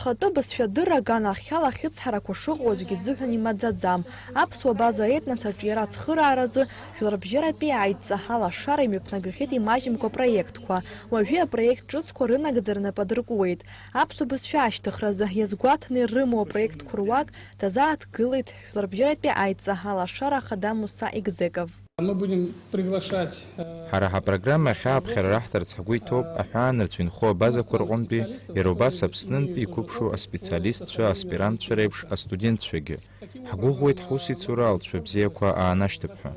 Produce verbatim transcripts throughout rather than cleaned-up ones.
Ахатәы бызшәа адырра аганахьала ахьыцҳарақәа шыҟоу аӡәгьы изыҳәан имаӡаӡам. Аԥсуа база аетнос аҿиара ацхырааразы жәларбжьаратәи аидҵа алашара имҩаԥнагахьеит имаҷымкәа апроектқәа. Уажәы апроект ҿыцқәа рынагӡара нап адыркуеит. Аԥсуа бызшәа ашьҭыхразы иазгәаҭаны ирымоу апроектқәа руак дазааҭгылеит жәларбжьаратәи аидҵа алашара ахада Муса Егзеков. Мы будем приглашать, э, Ҳара ҳапрограмма ахь ааԥхьара раҳҭарц ҳгәы иҭоуп аҳәаанырцә инхо абазақәа рҟынтәи, иара убас Аԥснынтәи иқәыԥшу аспециалистцәа, аспирантцәа реиԥш астудентцәагьы. Ҳгәыӷуеит ҳусеицура алҵшәа бзиақәа аанашьҭып ҳәа.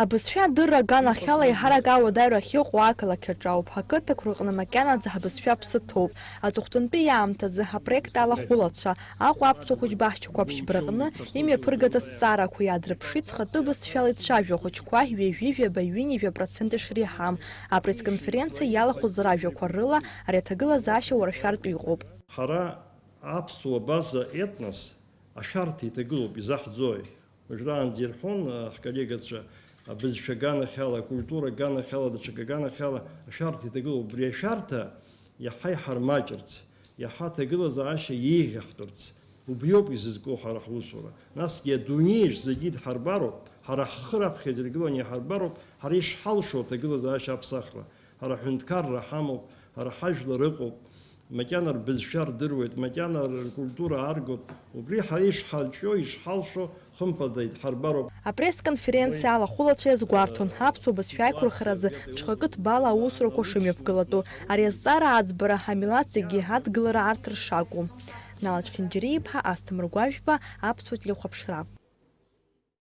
Абызшәа адырра аганахьала еиҳарак ауадаҩра ахьыҟоу ақалақь аҿы ауп. Ҳақыҭақәа рҟны макьанаӡа ҳабызшәа аԥсы ҭоуп. Аҵыхәтәантәи аамҭазы апроект алахәылацәа, Аҟәа аԥсуа хәыҷбаҳчақәа аԥшьбарҟны имҩаԥыргаз азҵаарақәа иаадырԥшит зхатәы бызшәала ицәажәо ахәыҷқәа ҩажәи жәаба-ҩынҩажәа процент ишреиҳам. Апресс-конференциа иалахәыз ражәақәа рыла ари аҭагылазаашьа уаршәартә иҟоуп. Ҳара аԥсуа база етнос ашәарҭа иҭагылоуп, изаҳӡои? Уажәраанӡа ирҳәон, а, ҳколлегацәа, абызшәа аганахьала, акультура аганахьала, даҽак аганахьала ашәарҭа иҭагылоуп. Убри ашәарҭа иаҳа иҳармаҷырц, иаҳа аҭагылазаашьа еиӷьаҳтәырц, убриоуп изызку ҳара ҳусура. Насгьы адунеиаҿ зегьы идҳарбароуп, ҳара ҳхы раԥхьа идыргыланы иҳарбароуп, ҳара ишҳалшо аҭагылазаашьа аԥсахра. Ҳара ҳҳәынҭқарра ҳамоуп, ҳара ҳажәлар ыҟоуп, макьана рбызшәа рдыруеит, макьана ркультура аргоит, убри ҳара ишҳарҿио, ишҳалшо, хымԥада идҳарбароуп. Апресс-конференциа алахәылацәа иазгәарҭон, аԥсуа бызшәа аиқәырхаразы ҽхакы ҭбаала аусурақәа шымҩаԥгылатәу, ари азҵаара аӡбара, амилаҭ зегьы адгылара арҭар шакәу. Нал Чхинџьариа-иԥҳа, Асҭамыр Гәажәба, Аԥсуа телехәаԥшра.